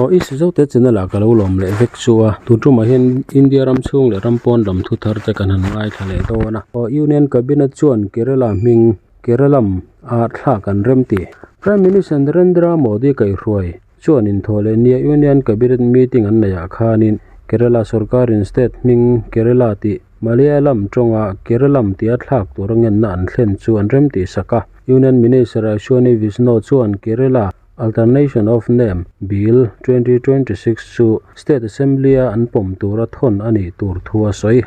Aw i Zote channel ah ka lo lawm leh vek chu a, tun tumah hian India ram chhung leh ram pawn lam thu thar te kan han ngaithla leh dawn a. Aw Union Cabinet chuan Kerala hming Keralam ah thlak an rem ti. Prime Minister Narendra Modi kaihhruai chuan inthawh leh nia Union Cabinet meeting an neih ah khanin Kerala sorkarin state hming Kerala tih Malayalam tawnga Keralam tia thlak tur a ngenna an thlen chu an rem tih sak a. Union Minister Ashwini Vaishnaw chuan Kerala Alternation of Name Bill 2026 chu State Assembly-a an pawm tura thawn a nih tur thu a sawi.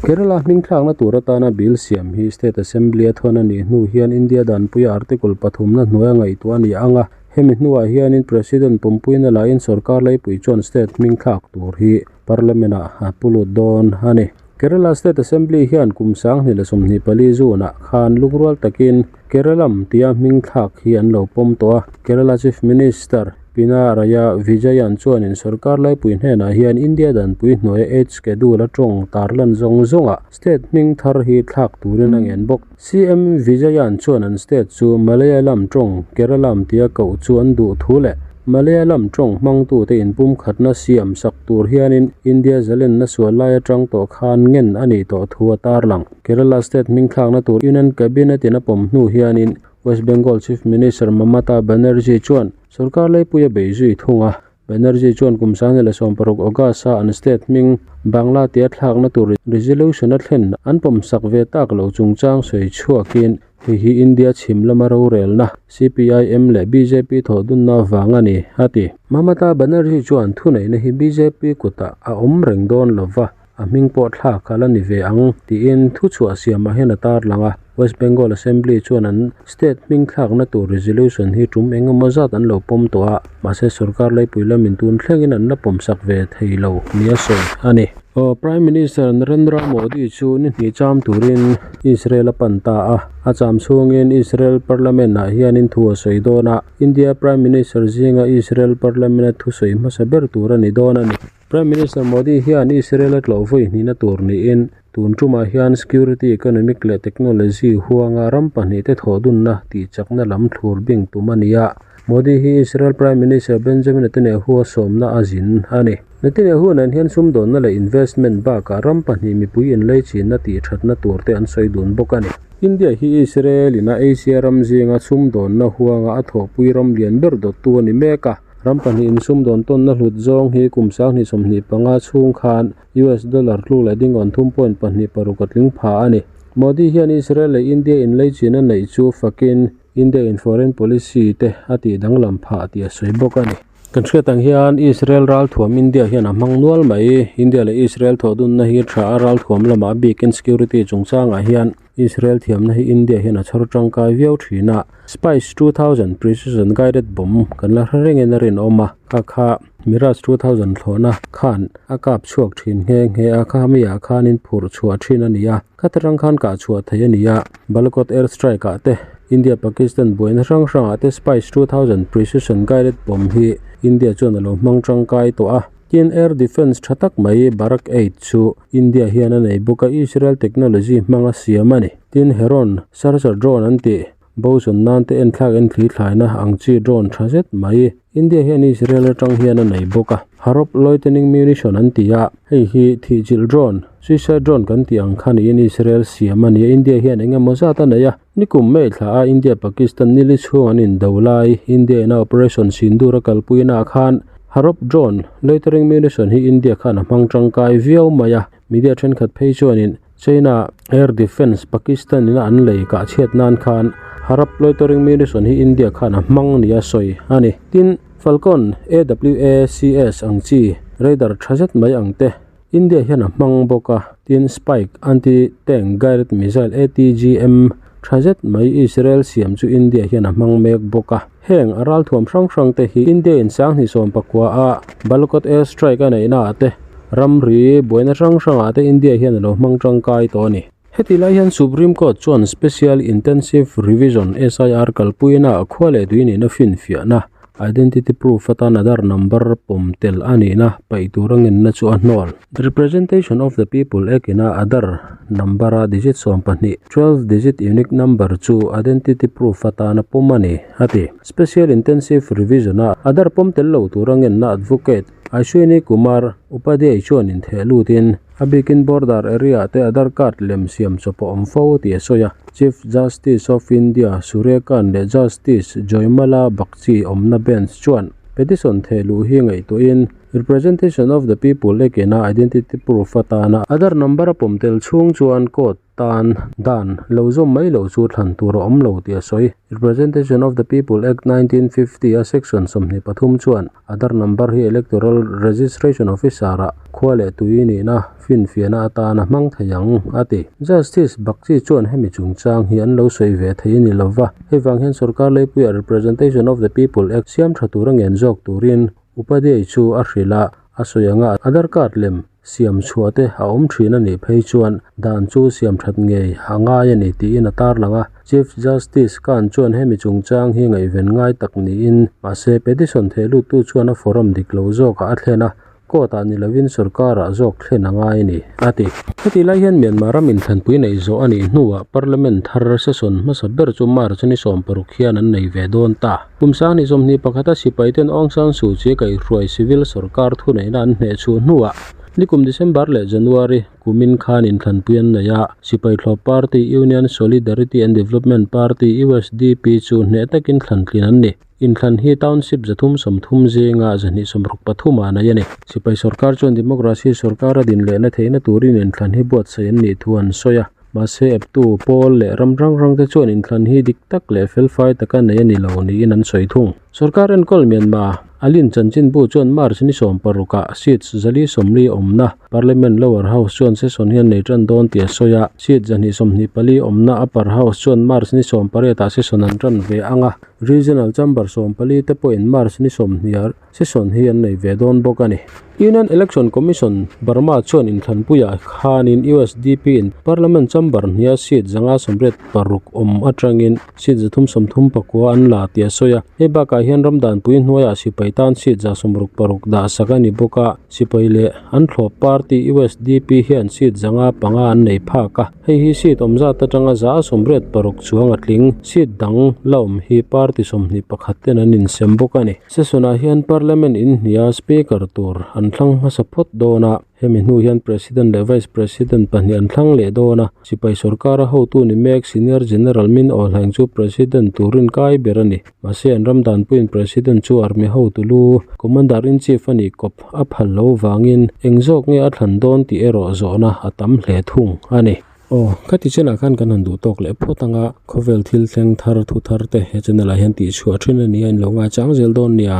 Kerala hming thlakna tur atana bill siam hi State Assembly-a thawn a nih hnu hian India danpuia Article pathumna hnuaia ngaihtuah a ni ang a, hemi hnuah hianin President pumpuina lahin sorkar leipui chuan state hming thlak tur hi Parliament-ah a pu lut dawn a ni. Kerala State Assembly hian kum 2024 June-ah khan lungrual takin Keralam tia hming thlak hi an lo pawm tawh a. Kerala Chief Minister Pinarayi Vijayan chuanin sorkar laipui hnenah hian India danpui hnuaia Eighth Schedule a tawng tarlan zawng zawngah state hming thar hi thlak turin a ngen bawk. CM Vijayan chuan an state chu Malayalam tawng Keralam tia koh chu an duh thu leh Malayalam tawng hmangtute inpumkhatna siam sak tur hianin India zalenna sual lai atang tawh khan ngen a nih tawh thu a tarlang. Kerala state hming thlakna tur Union Cabinet in a pawm hnu hianin West Bengal Chief Minister Mamata Banerjee chuan sorkar leipui a bei zui thung a. Banerjee chuan kum 2016 August a an state hming Bangla tia thlakna tur resolution a thlen an pawm sak ve tak lo chungchang sawi chhuakin Hei hi India chhim lama rorelna, CPIM leh bjp thawhdunna vang a ni, a ti. Mamata Banerjee chuan thuneihna hi bjp kutah a awm reng dawn lova, a hming pawh thlak a la ni ve ang, tiin thuchhuah siamah hian a tarlang a. West Bengal Assembly chuan an state hming thlakna tur resolution hi tum eng emaw zat an lo pawm tawh a, mahse sorkar leipui lamin tun thlengin an la pawmsak ve thei lo nia sawi a ni. Aw Prime Minister Narendra Modi chu ni hnih cham turin Israel a pan ta a, a cham chhungin Israel Parliament ah hianin thu a sawi dawn a, India Prime Minister zinga Israel Parliament a thusawi hmasa ber tur a ni dawn a ni. Prime Minister Modi hian Israel a tlawh vawi hnihna tur niin tun tumah hian Security, Economic leh Technology huanga ram pahnihte thawhdunna tihchakna lam thlur bing tum a ni a. Modi hi Israel Prime Minister Benjamin Netanyahu a sawmna a zin a ni. Netanyahu nen hian sumdawnna leh investment bakah ram pahnih mipui inleichinna tihthatna turte an sawi dun bawk a ni. India hi Israel in a Asia ram zinga sumdawnna huanga a thawhpui ram lian ber dawttu a ni mek a. Ram pahnih in sumdawn tawnna hlut zawng hi kum 2025 chhung khan US dollar tluk leh dingawn thum point pahnih paruk a tling pha a ni. Modi hian Israel leh India inleichinna neih chu fakin India in foreign policy te a tih danglam phah tih a sawi bawk a ni. Kan hriat ang hian Israel ralthuam India hian a hmang nual mai. India leh Israel thawhdunna hi tha a ralthuam lamah a bikin security chungchangah hian Israel thiamna hi India hian a chhawr tangkai viau thin a. Spice 2000 precision guided bomb kan la hre rengin a rinawm a, kha kha Mirage 2000 thlawhna khan a kap chhuak thin nghe nghe a, kha miah khanin phurh chhuah thin a ni a. Khat atang khan kah chhuah theih a ni a, Balakot air strike ah te, India Pakistan buaina hrang hrang ah te Spice 2000 precision guided bomb hi India chuan a lo hmang tangkai tawh a. Tin air defence tha tak mai Barak 8 chu India hian a nei bawk a, Israel technology hmanga siam a ni. Tin Heron, Searcher drone an tih Bo zawn nan te enthlak en thli thlaina ang chi drone tha zet mai. India hian Israel atang hian a nei bawk a. Harop loitering munition an ti a, hei hi thihchilh drone, suicide drone kan tih ang kha niin Israel siam a ni a, India hian eng emaw zat a nei a. Nikum May thla a India Pakistan nili chhung an indo lai, India ina Operation Sindoor a kalpui naah khan Harop drone, loitering munition hi India khan a hmang tangkai viau mai a. Media thenkhat phei chuanin China Air Defence Pakistan ina an lei kah chhiat nan khan Harap loitering munition hi India khan a hmang nia sawi a ni. Tin, Falcon AWACS ang chi radar tha zet mai ang te India hian a hmang bawk a. Tin, Spike anti-tank guided missile ATGM tha zet mai Israel siam chu India hian a hmang mek bawk a. Heng a ralthuam hrang hrang te hi India in 2019 a Balakot air strike a neihna ah te ramri buaina hrang hrang ah te India hian a lo hmang tangkai tawh a ni. Heti lai hian Supreme Court chuan Special Intensive Revision, SIR, kalpuina ah khua leh tui nihna finfiahna. Identity proof atan Aadhaar number pawm tel a nihna paih tura ngenna chu a hnawl. Representation of the People Act ina Aadhaar number a digit 12, 12 digit unique number, chu identity proof atana pawm a ni, a ti. Special Intensive Revision a Aadhaar pawm tel lo tura ngenna advocate Ashwini Kumar Upadhyay chuan intheh lutin a bikin border area te Aadhaar card lem siam chawp a awm fo tih a sawi a. Chief Justice of India Surya Kant leh Justice Joymalya Bagchi awmna bench chuan petition theh luh hi ngaihtuahin Representation of the People Act ina identity proof atana Aadhaar number a pawm tel chhung chuan court tan dan lo zawm mai lo chu thlan tur a awm lo tih a sawi. Representation of the People Act 1950 a section 23 chuan Aadhaar number hi electoral registration officer ah khua leh tui nihna finfiahna atana hmang thei ang, a ti. Justice Bagchi chuan hemi chungchang hi an lo sawi ve thei ni lova, hei vang hian sarkar leipuiah Representation of the People Act siam tha tura ngen zawk turin Upadhyay chu a hrilh a. A sawi anga Aadhaar card lem siam chhuah te a awm thin a nih phei chuan dan chu siam that ngei a ngai a ni tiin a tarlang a. Chief Justice Kant chuan hemi chungchang hi ngaihven ngai tak niin mahse petition theh lut tu chuan a forum dik lo zawkah a thlen a, court ah ni lovin sarkarah zawk thlen a ngai a ni, a ti. Heti lai hian Myanmar ram inthlanpui neih zawh a nih hnuah Parliament thar session hmasa ber chu March ni 16 hian an nei ve dawn ta. Kum 2021 a sipaiten Aung San Suu Kyi kaihhruai civil sarkar thuneihna an hneh chhuh hnuah nikum December leh January kumin khan inthlanpui an nei a, sipai thlawp party Union Solidarity and Development Party USDP chu hneh takin thlantlin an ni. Inthlan hi township 330 zinga 263 ah nei a ni. Sipai sarkar chuan democracy sarkar a din lehna theihna turin inthlan hi buatsaih an nih thu an sawi a. Mahse eptu pawl leh ram hrang hrang te chuan inthlan hi dik tak leh felfai taka nei a ni lo niin an sawi thung. Sarkar enkawl Myanmar Alin chanchinbu chuan March ni 16 ah seats 440 awmna Parliament lower house chuan session hian nei tan dawn tih a sawi a. Seat 224 awmna upper house chuan March ni 18 ah session an tan ve anga. Regional chamber 14 te pawhin March ni 20 session hi an nei ve dawn bawk a ni. Union Election Commission Burma chuan inthlanpuiah khanin USDP in Parliament chamber hnia seat 586 awm atangin seat 339 an la tih a sawi a. Hei bakah hian ramdanpui hnuaiah sipai tan seat 166 dah sak a ni bawk a. Sipai leh an thlawp party USDP hian seat 505 an nei phak a. Hei hi seat awm zat atanga 186 chuang a tling. Seat dang la awm hi party 21 ten an insem bawk a ni. Session ah hian Parliament in hnia speaker tur an thlang hmasa phawt dawn a. Hemi hnu hian President leh Vice President pahnih an thlang leh dawn a. Sipai sarkar a hotu ni mek Senior General Min Aung Hlaing chu President turin kai ber a ni. Mahse an ramdanpuiin President chu army hotu lu Commander in Chief a nih kawp a phal lo wangin eng zawk nge a thlan dawn tih erawh zawhna a tam hle thung a ni. Aw, khati chenah khan kan han duh tawk leh phawt anga khawvel thil thleng thar thu thar te he channel ah hian tih chhuah thin a ni a, in lo ngai chang zel dawn nia.